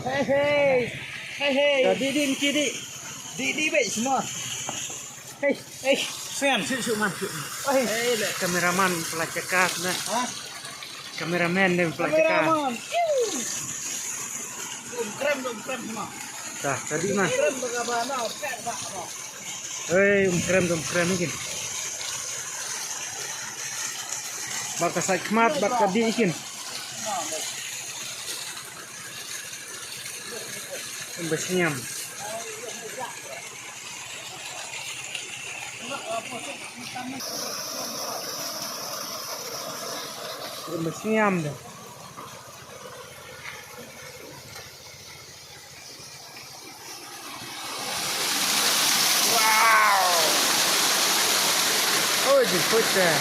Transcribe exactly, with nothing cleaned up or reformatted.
Hey, hey. Hey, hey. Di, di, di, di. Di, di, wait, semua. Hey, hey. Sen. Shu, shu, man, shu. Hey. Hey, le cameraman pala chekas na. Ha? Cameraman ne pala chekas. Cameraman. Dum krem, dum krem semua. Dah, tadi mah. Krem baka bana, pek baka. Hei, um krem, um krem ikin. Bad ka sait khmat, bad ka dih ikin. Um ba sniam. Um ba sniam dah. Wow. Oh, jemput dah.